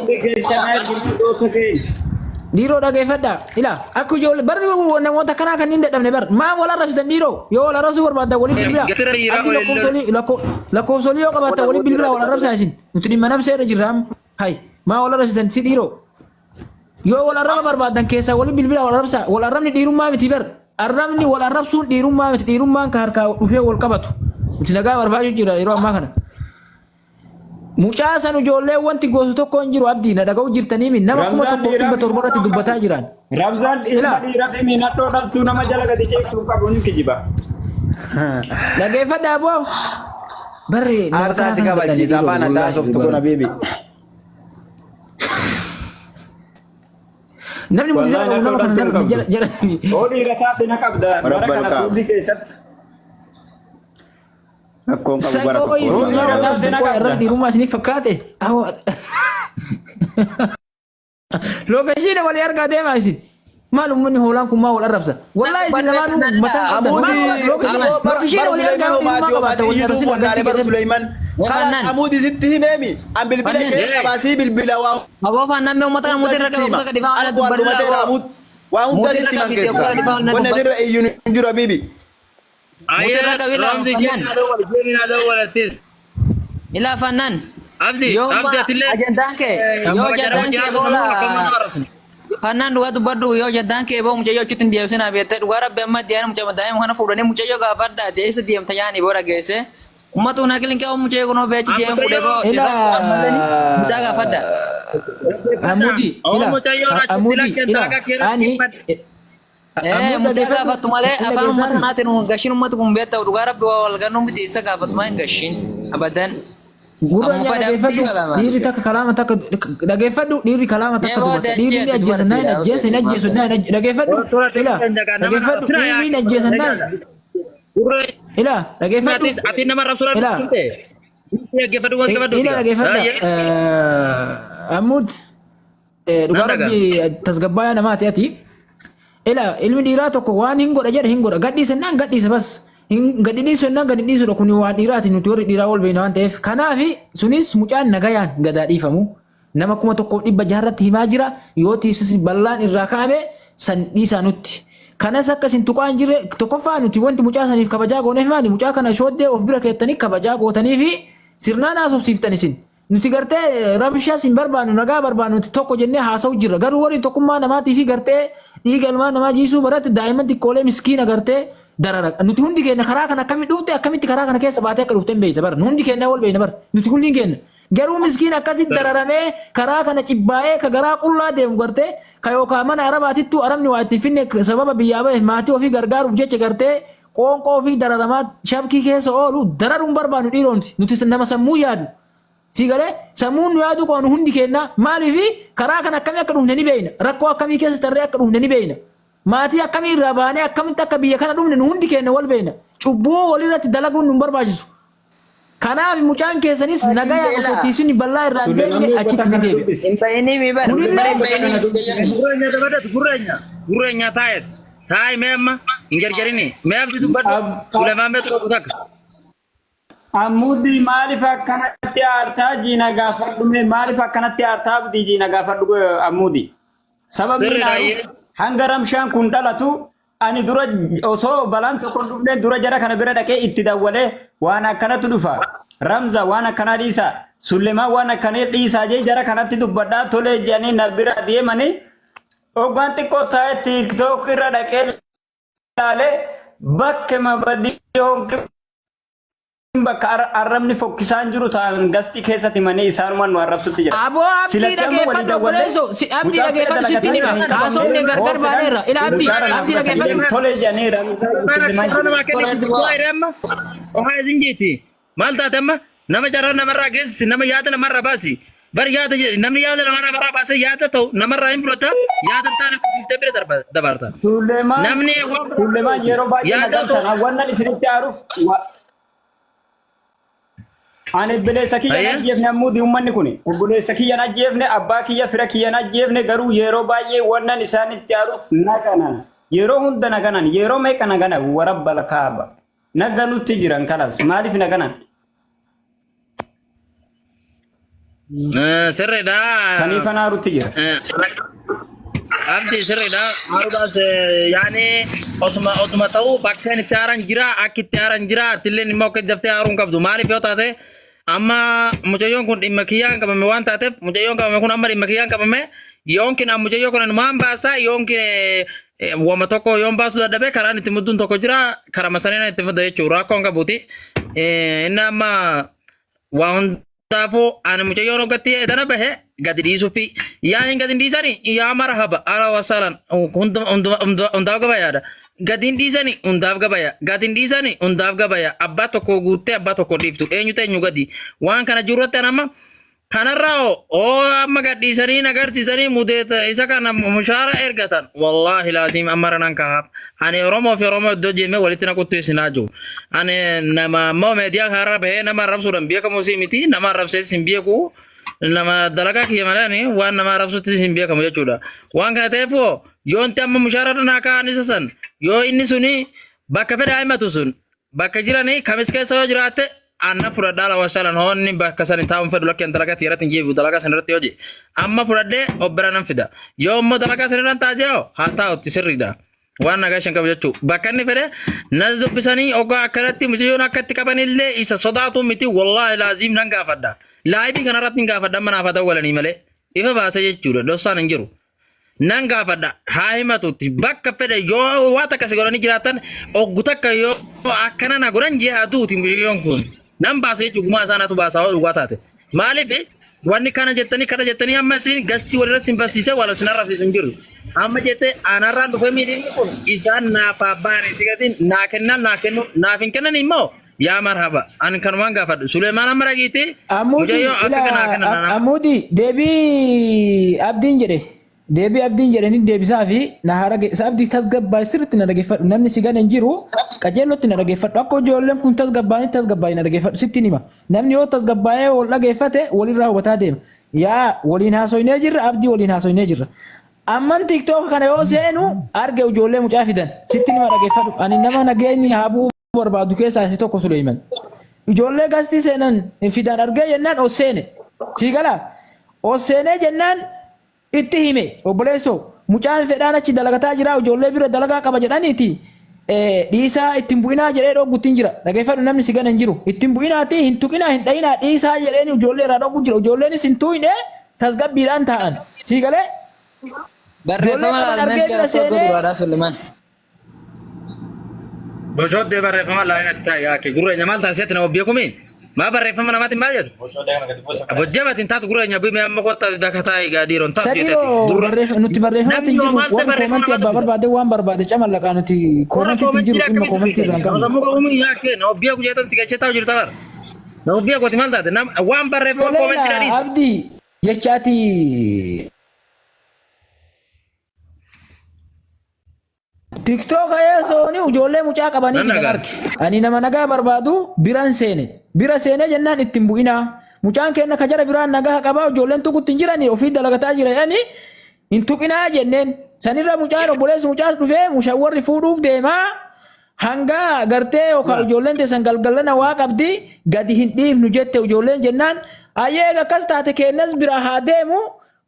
Hundi keessan ergitoota keenya. Dhiiroo dhageeffadhaa. Ila akka ijoollee barri namoota akkanaa kanneen dadhabne bar maa wal arrabsitan dhiiroo yoo wal arrabsuu barbaaddan waliin bilbilaa. Gatira dhiiraa Abdii waliin lakkoofsolii lakkoofsolii yoo qabaattan waliin bilbilaa wal arrabsaa isin. Nuti dhimma nabsee irra jirra amma. Hay maa wal arrabsitan si dhiiroo. Yoo wal arraba barbaaddan keessaa waliin bilbilaa wal arrabsaa. Wal arrabni dhiirummaa miti bar. Arrabni wal arrabsuun dhiirummaa miti. Dhiirummaan ka harkaa dhufee wal qabatu. Nuti nagaa barbaachuu jira yeroo ammaa kana. Mucaa san ijoollee wanti goosu tokko hin jiru abdii na dhaga'u jirtanii mi nama kuma Ramzaan tokkoof dhiiraa dhibba torba irratti dubbataa jiran. Ramzaan ilma Ilaa dhiirati miinadhoo dhaltuu nama jala gadi ceetuu qabu ni kijiba. dhageeffadhaa boo. Barri nama Aarsaa kanaa si kana dadhabne kabachiisa dhiiroo afaan addaa wallaahi sooftu kun dhugaa. habiibi. Namni mul'isa Wallaahi qabu nadhoo nama kana dhaltuu hin jala qabdu. jala jala. Oo dhiira taate na qabda bara Rabbal kana kaaba. suudii keessatti. Rakkoon qabu bara Saqoo tokko isin Oo wallaahi. dhiira nama taate na qoy qabda. arrabni dhiirummaa isiniif fakkaate. Awwa. Lookeshiina walii argaa deemaa isin. Maal uummanni hoolaan kun maa wal arrabsa? Wallaahi isin lamaanuu mataa hin qabdan. Maal Amuudi lookeshiina aboo bara lookeshiina bara walii argaa Suleyman dhiirummaa omaati qabaata omaati wal iyyituu arrabsina wallaalee gastii bara keessatti. Suleyman. Kalas Fannan. Amuudi sitti himeemi. An bilbila Fannan. kee qabaasii bilbila waa Aboo fannan mee uummata kana hunda muutii irra sitti qabe hima. kutaa gadi fa'aa Alku dubbadhu allumateera aboo. Amuud. Waa hunda Muutii irra sitti himan qabi keessa. kutaa gadi fa'aa Wanni dubbadhu. asirra iyyuu hin jiru habiibi. Muutii irra qabi laa Ramzi fannan. jeeni adawwal jeeni adawwalatis. Ilaa fannan. Abdi Yoo abdi atillee ajandaan kee yoo ajandaan kee boola Fannaan dhugaa dubbadhu yoo ajandaan kee boo mucayyoo achitti hin deemsinaa beektee dhugaa rabbi amma deemee mucaa daa'ima kana fuudhanii mucayyoo gaafadhaa eessa deemta yaani booda geesse. Ummatu na kilin kee mucayyoo kunoo beechi deemee fuudhee boo Ila irra ammallee mucaa gaafadha. Amudi Oo ila mucayyoo achitti Amudi lakkeen ila taakaa keera ani Ee Amud mucaa dhageeffadhu gaafattu malee ila afaan uummata geessaami. kanaatiin gashiin uummata kun beektaa dhugaa rabbi waa wal gannuu miti isa gaafatu maa hin gashiin abadan. Gurra Amma ijaa fedha abdii dhageeffadhu qaba dhiirri takka kalaama takka dhageeffadhu dhiirri kalaama Mee takka booda dubbata dhiirri ni achi ati ajjeesan naan dubartiidha ajjeesa hin ajjeesu naan dhageeffadhu ila dhageeffadhu dhiirri ni ajjeesan naan ila dhageeffadhu Ati nama rabsura ila turte. Dhaggeeffadhu waan qabadhu. ila dhageeffadha Amud dhugaa Nan dhagaa. rabbi tasgabbaa'aa namaati ati ila ilmi dhiiraa tokko waan hin godha jedhe hin godha gadhiise naan gadhiise bas hin gadi dhiisu jennaan gadi dhiisudha kun waan dhiiraati nuti warri dhiiraa wal beekna waan ta'eef kanaafi sunis mucaan nagayaan gadaa dhiifamu nama kuma tokkoof dhibba jaharratti himaa jira yoo tiisisi bal'aan irraa kaa'ame san dhiisaa nutti. Kanas akka isin tuqaa hin jirre tokkoffaa nuti wanti mucaa saniif kabajaa gooneef maali mucaa kana shooddee of bira keettanii kabajaa gootanii fi sirnaan haasofsiiftan isin. Nuti gartee rabshaas hin barbaannu nagaa barbaannu nuti tokko jennee haasa'u jirra garuu warri tokkummaa namaatii fi gartee dhiiga ilmaan namaa jiisuu baratti daa'imman xiqqoolee miskiina gartee darara nuti hundi keenya karaa kana akkamitti dhufte akkamitti karaa kana keessa baatee akka dhufte hin beekta bara nu hundi keenya wal beekna bara nuti kulliin keenya garuu miskiina akkasitti dararamee karaa kana cibbaa'ee ka garaa qullaa deemu gartee ka yookaan mana arabaatittuu arabni waa itti finne sababa biyyaa bahe maatii ofii gargaaruuf jecha gartee qoonqoo ofii dararamaa shabkii keessa oolu dararuun barbaannu dhiiroonti nuti nama sammuu yaadu Si galee sammuun nu yaaduu qabnu hundi keenya maaliif karaa kana akkamii akka dhufne ni beekna rakkoo akkamii keessa tarree akka dhufne ni beekna maatii akkamii irraa baanee akkamitti akka biyya kana dhufne nu hundi keenya wal beekna cubbuu walirratti dalaguun nu hin barbaachisu. Kanaaf mucaan keessanis nagayaan osoo tiisni bal'aa irraa hin deemne achitti ni deebi'a. Hin bayinii mi bar Kunillee bar hin bayinii mucayyoon. Gurreenya dabadatu gurreenya gurreenya taa'eet taa'i mee amma hin jarjarini mee abdi dubbadhu ulamaa mee tokko takka. Ammudii maaliif akkanatti aartaa jiina gaafadhu mee maaliif akkanatti aartaa abdii jiina gaafadhu ammudii. Sababni Sirri naaruuf baay'ee. hanga ramshaan kun dhalatu ani dura osoo balaan tokko hin dhufne dura jara kana bira dhaqee itti dawwalee waan akkanatu dhufa. Ramza waan akkanaa dhiisa. Sullemaan waan akkanaa dhiisaa jee jara kanatti dubbadhaa tolee jedhanii na bira deemanii oggaan xiqqoo taa'ee tiiktook irra dhaqee ilaalee bakkema badii honki bakka arrabni fokkisaan jiru ta'an gastii keessatti manii isaanumaan nu arrabsutti jira. Aboo abdii Silatti amma walii dhageeffadhu dawwallee obboleesso si abdii mucaan fedha dhageeffadhu sitti dalagataa hima jiran hin qabamne haasofne hoo gargar fedhan baaneerra ila abdii mushaara naaf abdii fudhatan dhageeffadhu jedhu tolee jedhanii ramsaa Carraa namaa kennitu duwwaa irra amma ohaa isin jeeti. Maal taate amma nama carraa namarraa geessisi nama yaada namarraa baasi. Bar yaada namni yaada namarraa baasee yaada ta'u namarraa hin fudhata yaada hin taane kufiftee bira dabarta. Sullemaan Namni waan Sullemaan yeroo baay'ee yaada nagaan ta'u tana wannan isinitti aaruuf ani obboleessa kiyya hin Ayyee. ajjeefne ammoo uummanni kun obboleessa kiyya hin ajjeefne abbaa kiyya fira kiyya hin ajjeefne garuu yeroo baay'ee wannan isaan itti aaruuf naganan yeroo hunda naganan yeroo meeqa naganan warabbal kaaba naganutti jiran kalas maaliif naganan? Sirriidha. Saniifan aarutti jira. Abdi sirriidha. Aaruudhaas yaani osuma osuma ta'uu bakka itti aaran jira akki itti aaran jira atilleen immoo akka daftee aaruu hin qabdu. Maaliif yoo taate amma mucayyoon kun dhimma kiyyaan qabame waan taateef mucayyoon qabame kun amma dhimma kiyyaan qabame yoonkin an mucayyoo kana numaan baasaa yoonkin wama tokko yoon baasuu dadhabe karaan itti mudduun tokko jira karama saniin itti mudda jechuudha rakkoon qabuuti. Inni amma waa hundaafuu ani mucayyoon hoggatti edana bahe gadi dhiisuufi yaa hin gadi hin dhiisani yaa marhaba ala wasalan hundaaf gabayaadha gadi hin dhiisani hundaaf gabaya gadi hin dhiisani hundaaf gabaya abbaa tokko guuttee abbaa tokko dhiiftu eenyutu eenyu gadi waan kana jirurratti an amma Kanarraa hoo hoo amma gadhiisanii nagarsiisanii mudeeta isa kana mushaara ergatan wallaahi laaziim amma ranan kahaaf ani Oromoo fi Oromoo iddoo deemee walitti naquttu isin haa jiru ani nama ammoo meediyaa kanarra bahee nama arrabsuudhaan beekamu si miti nama arrabsees hin beeku nama dalagaa kiyya malee ani waan nama arrabsutti hin beekamu jechuudha waan kana ta'eef hoo yoonti amma mushaara irra naa kaa'an isa san yoo inni suni bakka fedha himatu sun Bakka jirani kamis keessa yoo jiraatte anna fudhadhaa lawa salan hoonni bakka sani taa'uun fedhu lakkeen dalagaa irratti hin jeebi'u dalagaa san irratti yoo je amma fudhadhee of bira nan fida yoo immoo dalagaa san irra ta'a jee haa taa'utti sirriidha waan nagaa shan qabu jechuu bakka inni fedhe nas dubbisanii oggaa akkanatti mucayyoon akka itti qabanillee isa sodaatu miti wallaahi laaziim nan gaafadha laayibii kanarratti hin gaafadha amma naaf haa dawwalanii malee ifa baase jechuudha dhossaan hin jiru. Nan gaafadha haa himatutti bakka fedhe yoo waa takka si godhanii jiraatan oggu takka yoo akkana na godhan jee haa duuti mucayyoon kun nan baasa jechuun gumaa isaa natu baasaa yoo dhugaa taate maaliif wanni kana jettanii kana jettanii amma isin gastii walirra isin barsiisee wal isin arrabsiisu hin jiru amma jettee anarraan dhufee miidhimni kun isaan naaf abbaan itti gatiin naa kennan naa kennu naaf hin kennan immoo yaa marhaba ani kanumaan gaafadhu Suleemaan amma dhagiitti Amuudi mucayyoo akka ila kanaa kana nana Amuudi deebii abdiin jedhe deebii abdiin jedhe ni deebisaa fi na haa dhage isa abdii tasgabbaa'e sirriitti na dhageeffadhu namni si gane hin jiru qajeellotti na dhageeffadhu akka ijoolleen kun tasgabbaa'anii tasgabbaa'e na dhageeffadhu sitti hima namni yoo tasgabbaa'ee wal dhageeffate walirraa hubataa deema yaa waliin haasoynee jirra abdii waliin haasoynee jirra Amman TikTok kana yoo seenu arge ijoollee mucaa fidan sitti nima dhageeffadhu ani nama nageenyi haa bu'uu barbaadu keessaa isi tokko Suleeyman. Ijoollee gastii seenan fidan argee jennaan ol seene. Sii galaa? Ol seenee jennaan itti hime obboleessoo mucaan fedhaan achi dalagataa jira ijoollee bira dalagaa qaba jedhaniiti dhiisaa ittiin bu'inaa jedhee dhoggutti jira. Dhageeffadhu namni si gana hin jiru. Ittiin bu'inaati hin tuqinaa hin dhayinaa dhiisaa jedheen ijoollee irraa dhoggu jira. Ijoolleenis hin tuqne tasgabbiidhaan taa'an. Sii galee? Ijoollee Barreeffama qaban laalmee argee si bira akka seenee duraadhaa Suleemaan. Boshoddee barreeffama laalin ati taa'e yaake gurreenya maal taasisetti nama beekumi maa barreeffama namaatiin maal jedhu bojjamatiin taatu gurreenya bime amma kottaa daka taa'e gaadiiroon taatu Sadii jeteeti hoo durra nuti barreeffamatti namni hin yoo jirru maal ta'e warri barreeffama koomantii namaa abbaa dubbisa barbaade waan barbaade camallaqaa nuti warra koomantiitti hin koomantii jirru dhimma akkamitti koomantii dubbisa irraa hin qabnu. sammuu qabuun yaake nama beeku jeetan si gashee taa'u jirta bara nama beeku ati maal taate waan barreeffama koomantii Leela dhadhiisa. Abdii jecha ati TikTok yesooni ijoollee mucaa qabanii Nan fidan dhagaa. arge. Ani nama nagaa barbaadu biran seene. Bira seenee jennaan ittiin bu'inaa. Mucaan keenya ka jara biraan nagaa qabaa ijoolleen tuqutti hin jirani ofii dalagataa jira jedhanii hin tuqinaa jenneen. Sanirra mucaan obboleessi mucaas dhufee mushawwarri fuudhuuf deemaa hanga gartee yookaan ijoolleen teessan galgalana waa qabdi gadi hin dhiifnu jette ijoolleen jennaan ayyee akkas taate keenyas biraa haa deemu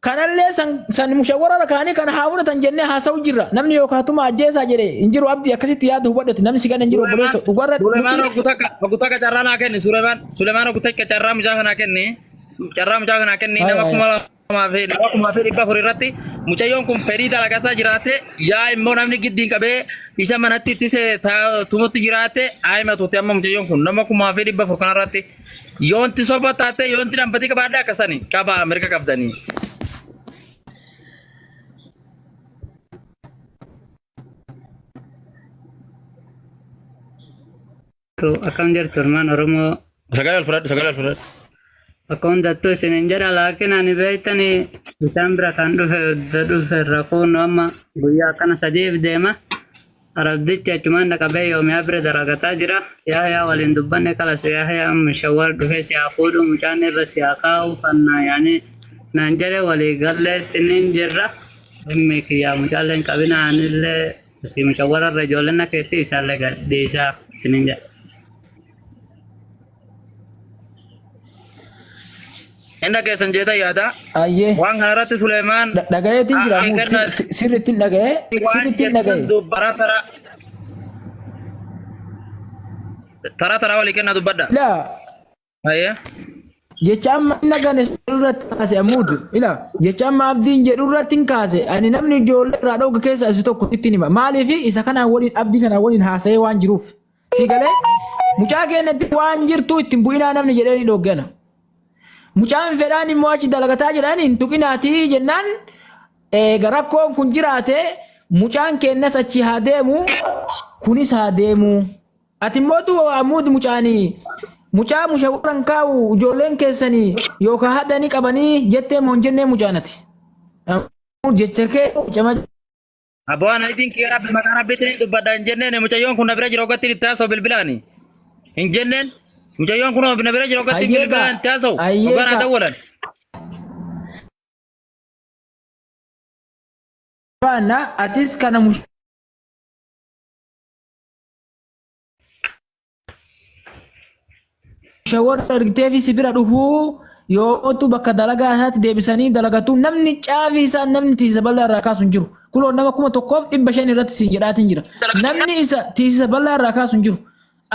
Kanallee san, san mushawwara kaanii kana haa fudhatan jennee haasa'u jirra. Namni yookaan tuma ajjeesaa jedhe hin jiru abdii akkasitti yaada hubadhati. Namni si gana hin jiru obboleesso. Dhugarra Suleemaan nuti oggu takka oggu takka carraa naa kenni Suleemaan Suleemaan oggu takka carraa mucaa kanaa kenni carraa mucaa kanaa kenni Haya, nama haya. 2400 irratti mucayyoon kun fedhii dalagataa jiraate yaa immoo namni giddiin qabee isa manatti ittise tumutti jiraate haa himatuuti amma mucayyoon kun nama 4,400 kanarratti Yoonti soba taate yoonti dhambatii qabaadha akkasani qaba mirga qabdanii. Akkam jirtu ilmaan Oromoo Sagalee ol fudhadhu sagalee ol fudhadhu. bakka hundattuu isinin jedha laakiin ani beektanii isaan bira kan dhufe dhufe irra kuunu amma guyyaa akkana sadiif deema. Arabdichi achumaan dhaqabee yoomiyaa bira daragataa jira. Yahyaa waliin dubbanne kalas Yahyaa shawwar dhufee si haa fuudhu mucaan irra si haa kaa'u fannaa yaani naan jedhe walii galleetti nin jirra. Dhimmi kiyyaa mucaallee hin qabina anillee si mushawwara irra ijoolleen akka itti isaallee gadhiisaa isinin jedha. Hin dhageessan jeeta yaada. Ayyee. Waan kana irratti Suleemaan Dhagayeetiin jira Muud sirrittiin dhaga'ee sirrittiin dhaga'e. Tara tara tara walii kennaa dubbadha. Ilaa Ayyee. jecha amma inni dhagane irratti kaase Muud ilaa jecha amma abdiin jedhu irratti hin kaase ani namni ijoollee irraa dhooga keessa isa tokko sitti hima maaliif isa kanaan waliin abdii kanaan waliin haasa'ee waan jiruuf si galee mucaa keenyatti waan jirtu ittiin bu'inaa namni jedhee ni dhooggana. Mucaan fedhaan immoo achi dalagataa jedhan hin tuqinaatii jennaan eega rakkoon kun jiraate mucaan keenyas achi haa deemu kunis haa deemu. Ati immoo tu amuud mucaanii mucaa mushawaran kaa'u ijoolleen keessanii yookaan hadhanii qabanii jettee moo hin jennee mucaan ati. Amuud jecha kee cama Aboo ana itiin kiyya rabbi maqaa rabbiitiin dubbadha hin jenneen mucayyoon kun na bira jira ogattiin itti haasa'u bilbilaani. Hin jenneen mucayyoon kun na bira jira ogattiin Ayyeeka bilbilaan itti haasa'u ogaan haa ayyeeka dawwalan. baana atis kana mushawarra ergiteefi si bira dhufuu yootu bakka dalagaa isaatti deebisanii dalagatu namni caafii isaa namni tiisa bal'aa irraa kaasu hin jiru. Kunoo nama 1500 irratti siin jedhaatiin jira. Namni isa tiisisa bal'aa irraa kaasu hin jiru.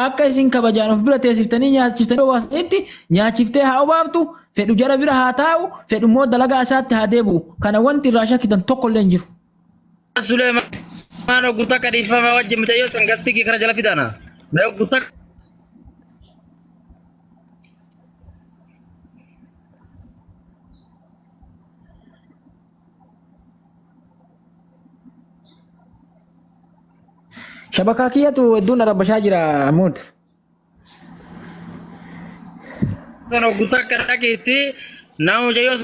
Akka isin kabajaan of bira teessiftanii nyaachiftanii obaasanitti nyaachiftee haa obaaftu fedhu jara bira haa taa'u fedhu immoo dalagaa isaatti haa deebi'u. Kana wanti irraa shakkitan tokko illee hin jiru. Suleemaan oguu takka dhiifama wajjin mucayyoo san gastii kana jala fidana. Oguu takka Shabakaa kiyyatu hedduun na rabbashaa jira Muud. san oguu takka dhaqiitti nama mucayyoo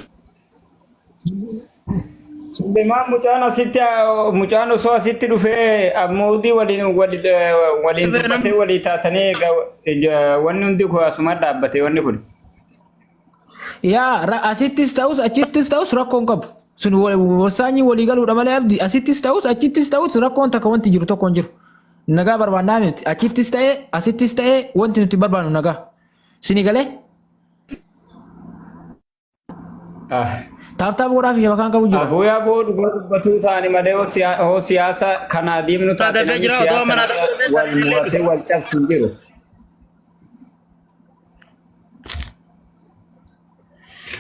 Suleemaan mucaan asitti mucaan osoo asitti dhufee Amuudii waliin waliin dubbatee walii taatanii egaa wanni hundi kun asuma dhaabbate wanni kun. Yaa asittis ta'us achittis ta'us rakkoon qabu. Sun wasaanyi walii galuudha malee abdi asittis ta'us achittis ta'us rakkoon takka wanti jiru tokko hin jiru. Nagaa barbaannaa miti. Achittis ta'ee asittis ta'ee wanti nuti barbaannu nagaa. Sini galee? Taap taap godhaa fi shabakaan qabu jira. Aboo yaaboo dhugaa dubbatuu ta'ani malee hoo siyaasa kanaa deemnu taate Dafee namni jira otoo siyaasa mana nagaa wal muratee wal cabsu hin jiru.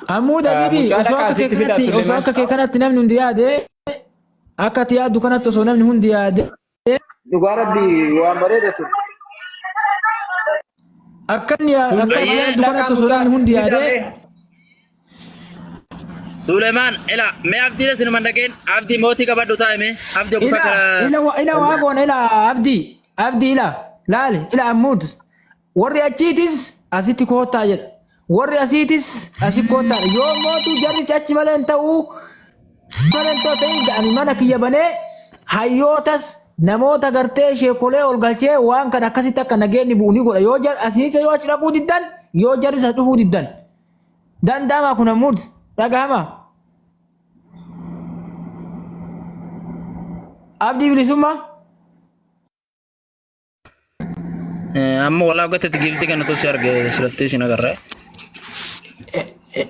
Ammoo dabibi Mucaa osoo dhaqaa akka kee asitti fidaa kanatti osoo Suleemaan. akka kee kanatti namni hundi yaade akka ati yaaddu kanatti osoo namni hundi yaade Dhugaa rabbi waan bareeda ture. akka inni akka ati Suleemaan yaaddu dhaqaa kanatti osoo mucaa namni hundi asitti yaade fidamee. Suleemaan ila mee abdiilee sinuma dhageen abdii mootii qabadhu taa'e mee abdii oguu ila takka ila ila waa goona ila abdii abdii ila laali ila ammuud warri achiitis asitti koottaa jedha warri asiitis asi koottaadha yoo mootu jarri achi malee hin ta'u malee hin ta'u ta'in ani mana kiyya banee hayyootas namoota gartee sheekolee ol galchee waan kana akkasitti akka nageenyi bu'u ni godha yoo jar asiinis yoo achi dhaquu diddan yoo jarris as dhufuu diddan danda'ama kun ammuud dhagahama abdii bilisummaa. Amma walaa gatetti giiftii kana tossi arge sirratti isin agarra.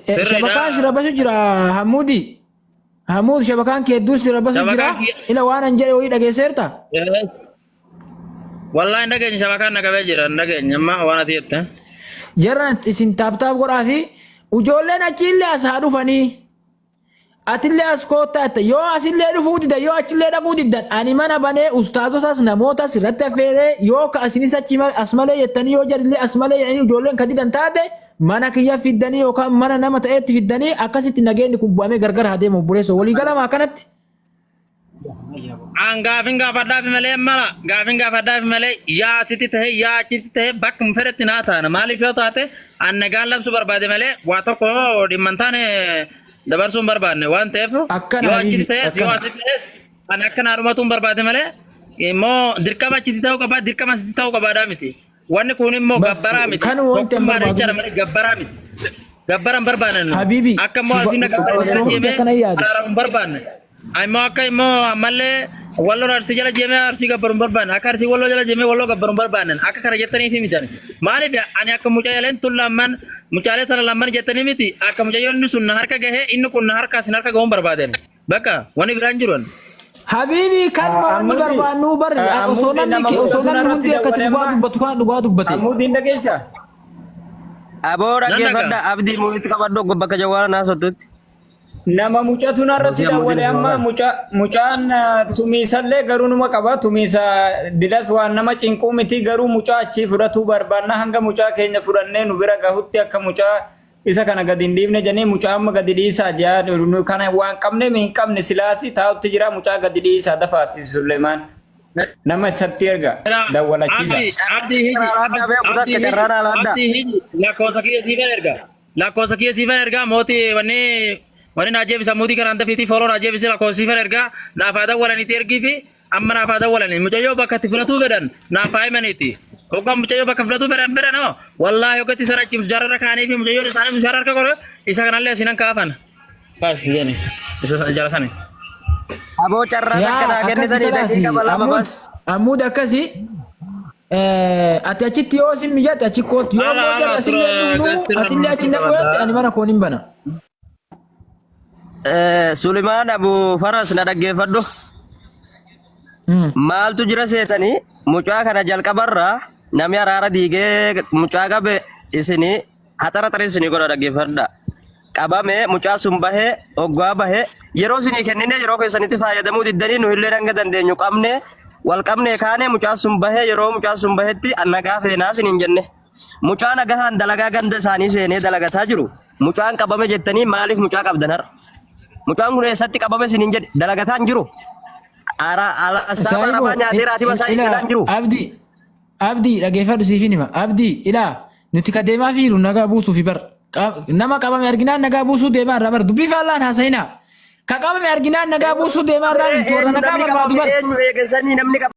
Sirriidha. Shabakaan si rabbasu jira Hamuudi. Hamuud shabakaan kee hedduu si rabbasu jira. Shabakaan kiyya- Ila waan an jedhe wayii dhageesseerta. Wallaahi hin dhageenye shabakaan na qabee jira hin dhageenye amma waan ati jette. Jarran isin taap taap godhaa fi ijoolleen achiillee as haa dhufanii. Atillee as koottaa jette yoo asillee dhufuu didan yoo achillee dhaquu diddan ani mana banee ustaazotas namootas irratti affeeree yoo ka asinis achi as malee jettanii yoo jarillee as malee jedhanii ijoolleen ka didan taate mana kiyya fiddanii yookaan mana nama ta'etti fiddanii akkasitti nageenyi kun bu'amee gargar haa deemu obboleessa walii galamaa akkanatti. An gaafin gaafadhaafi malee mala gaafin gaafadhaafi malee yaa asitti ta'e yaa achitti ta'e bakkuma fedhetti naa taana maaliif yoo taate an nagaan labsuu barbaade malee waa tokko dhimma hin taane dabarsuu hin barbaanne waan ta'eef Akkana yoo achitti habiibi ta'es yoo akkana. asitti ta'es an akka naa dhumatu hin barbaade malee immoo dirqama achitti ta'uu qabaa dirqama asitti ta'uu qabaadhaa miti. Wanni kun immoo Bas gabbaraa miti. kan wanti an Tokkummaadha barbaadu jechaadha malee gabbaraa miti. Gabbara hin barbaanne. Habiibi Akka immoo asiin gabbara osoo jala hundi deemee akkana yaade araara hin barbaanne. Immoo akka immoo ammallee Walloon Arsii jala jeemee Arsii gabbaru hin barbaanne. Akka Arsii Walloo jala jeemee Walloo gabbaru hin barbaanne. Akka kana jettaniif miti. Maaliif ani akka mucaaleen tun lamman mucaalee tana lamman jettanii miti akka mucayyoonni sun na harka gahee inni kun na harka isin harka gahuun barbaadan. Bakka wanni biraan jiru. Habiibi kanuma wanni Ammudi barbaannu barri osoo Ammudi namni nama osoo mudatu namni narratti hundi akkatti dawwale dhugaa amma dubbatu kana dhugaa dubbate. Ammudi hin dhageessaa? Aboo Nan dhagaa. dhaggeeffadha abdii muuziqaa qabadhu bakka jawwaara naasottutti. Nama mucatu narratti Hojii ammoo dawwale amma jira. muca mucaan tumiisallee garuu numa qaba tumiisa dilas waan nama cinquu miti garuu mucaa achii fudhatuu barbaanna hanga mucaa keenya fudhannee nu bira gahutti akka mucaa isa kana gadi hin dhiifne jedhanii mucaa amma gadi dhiisaa jaa nu kana waan qabne hin qabne silaasi taa'utti jira mucaa gadi dhiisaa dafaati Suleemaan nama isatti erga dawwalachiisa. Abdii abdii hiji Carraan alaa beeku abdii takka hiji carraan alaa adda. abdii hiji lakkoofsa kiyya siifan erga lakkoofsa kiyya siifan erga mootii wanni wanni naa jeebisa mootii kanaan dafiitii fooloo naa jeebisi lakkoofsa siifan erga naaf haa dawwalaniiti ergii fi amma naaf haa dawwalanii mucayyoo bakka itti filatuu fedhan naaf haa himaniiti hoggaa mucayyoo bakka filatuu fedhan fedhan hoo wallaahi hoggatti sana achi mushaara kaanii fi mucayyoon isaanii mushaara harka godhe isa kanallee asinan kaafan. Baas jedhani isa jala sani. Aboo carraa Yaa takka naa akkasi kennitanii kalaasi daqiiqa lama ammud bas. ammud akkasi ati achitti yoo sin mijate achi kootu yoo Ala immoo ala jarra sillee tura dhumnu gastirra atillee achi naqu yatte ani mana koon hin bana. Sulimaan Abu Faras na dhaggeeffadhu. Maaltu jira seetanii mucaa kana jalqabarraa namni araara diigee mucaa qabe isinii haxara xarii isinii godha dhaggeeffadha. Qabame mucaa sun bahee oggaa bahee yeroo isinii kennine yeroo keessanitti fayyadamuu diddanii nu illee hanga dandeenyu qabne wal qabne kaane mucaa sun bahee yeroo mucaa sun bahetti nagaa feenaa isiniin jenne. Mucaa nagahaan dalagaa ganda isaanii seenee dalagataa jiru. Mucaan qabame jettanii maaliif mucaa qabdan har'a? Mucaan kun eessatti qabame isiniin jedhe dalagataa hin jiru. Ara ala saaba Saahibo arabaa nyaatee raatiba isaa ilaa eeggataa hin jiru. abdii abdii dhageeffadhu siifin hima abdii ilaa nuti ka deemaa fi jiru nagaa buusuufi bar nama qabame arginaan nagaa buusuu deemaa irraa bar dubbii faallaan haasa'inaa ka qabame arginaan nagaa buusuu deemaa irraa nuti warra Eenyu nagaa namni barbaadu qabame bar eenyu eegasanii namni qabame.